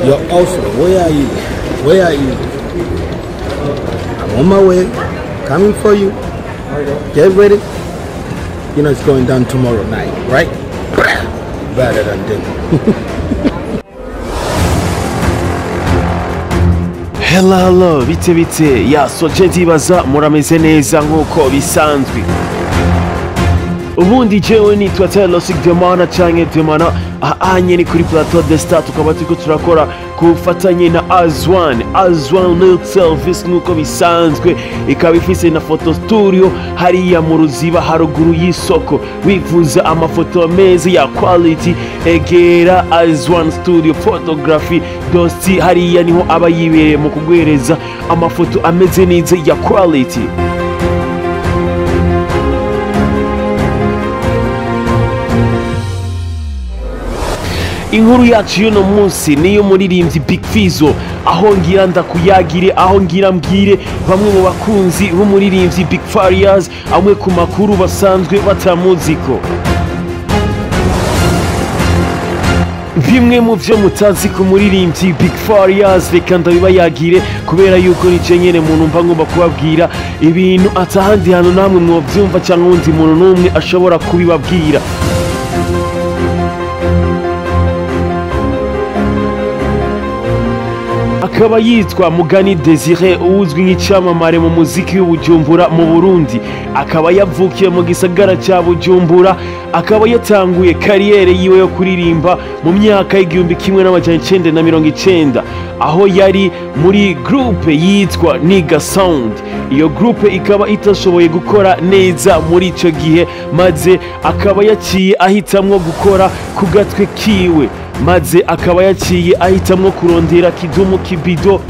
You're also, where are you? Where are you? I'm on my way, coming for you. Get ready. You know it's going down tomorrow night, right? Better than them. Hello, hello, bite bite, ya soje ndibaza murameze neza nkuko bisanzwe. Ubundi jewe nitwa Taylor Demana canke Demana, ahanye ni kuri Plateau de Star, tukaba turiko turakora ku bufatanye na Azwan, Azwan Milk Service nkuko bisanzwe, ikaba ifise na photo studio hariya mu Ruziba haruguru y'isoko. Wifuza amafoto meza ya quality, egera Azwan Studio Photography Dosti, hariya niho aba yibereye mu kuguhereza amafoto ameze neza ya quality. Inkuru yacu y'uno munsi niyo muririmbyi Big Fizzo, aho ngira ndakuyagire, aho ngira mbwire bamwe mu bakunzi b'umuririmbyi Big Farious, amwe ku makuru basanzwe batamuziko. Bimwe mu vyo mutazi ku muririmbyi Big Farious, reka ndabibayagire kubera yuko nije nyene muntu mba ngomba kubabwira ibintu atahandi hantu namwe mwovyumva canke uwundi muntu n'umwe ashobora kubibabwira. Akaba yitwa Mugani Desire, uzwi nk'icyamamare mu muziki w'Ubujumbura mu Burundi. Akaba yavukiye mu gisagara cya Bujumbura, akaba yatanguye kariyere yiwe yo kuririmba mu myaka 1990, aho yari muri groupe yitwa Niga Sound. Iyo groupe ikaba itashoboye gukora neza muri ico gihe, maze akaba yaciye ahitamwo gukora ku gatwe kiwe, maze akaba yaciye ahitamwo kurondera Kidumu Kibido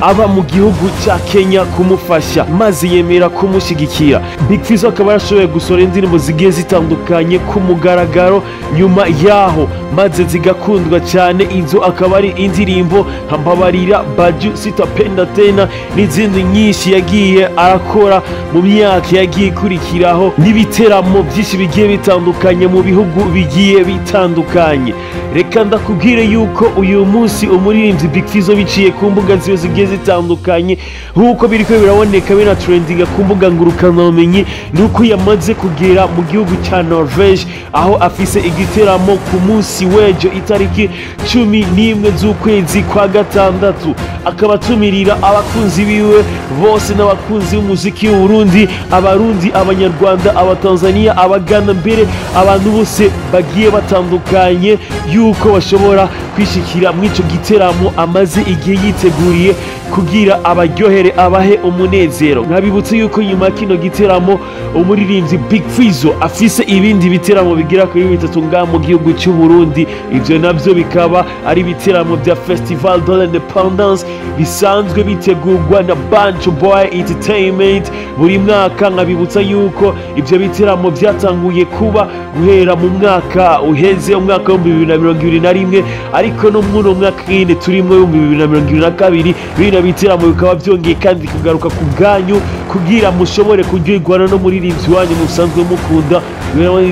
aba mu gihugu cya Kenya kumufasha, maze yemera kumushyigikira. Big Fizzo akaba yarashoboye gusohora indirimbo zigiye zitandukanye ku mugaragaro nyuma yaho, maze zigakundwa cyane. Izo akaba ari indirimbo nka Mbabarira, Baju, Sitapenda Tena n'izindi nyinshi yagiye arakora mu myaka yagiye ikurikiraho, n'ibiteramo byinshi bigiye bitandukanye mu bihugu bigiye bitandukanye. Reka ndakubwire yuko uyu munsi umuririmbyi Big Fizzo biciye ku mbuga ziwe zigiye zitandukanye, nkuko biriko biraboneka bina trendinga ku mbuga ngurukanabumenyi, nuko yamaze kugera mu gihugu cya Norvege, aho afise igiteramo ku munsi w'ejo itariki 11 z'ukwezi kwa gatandatu. Akaba atumirira abakunzi biwe bose n'abakunzi b'umuziki w'Uburundi, Abarundi, Abanyarwanda, Abatanzania, Abagana, mbere abantu bose bagiye batandukanye, yuko bashobora kwishikira mw'ico giteramo amaze igihe yiteguriye kugira abaryohere, abahe umunezero. Nkabibutse yuko nyuma kino giteramo umuririmbyi Big Fizzo afise ibindi biteramo bigira kuri bitatu ngaha mu gihugu cy'u Burundi. Ivyo navyo bikaba ari ibiteramo vya Festival de l'Independance bisanzwe bitegurwa na Bantu Boy Entertainment buri mwaka. Nkabibutsa yuko ivyo biteramo vyatanguye kuba guhera mu mwaka uheze, umwaka wa 2021, ariko no muri uno mwaka nyine turimwo 2022, bino biteramo bikaba byongeye kandi kugaruka ku bwanyu kugira mushobore kuryoherwa no muririmbyi wanyu musanzwe mukunda,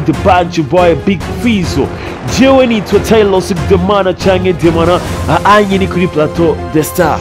The Bantu Boy Big Fizzo. Jewe nitwa Taylor Demana canke Demana, ahanye ni kuri Plateau de Star.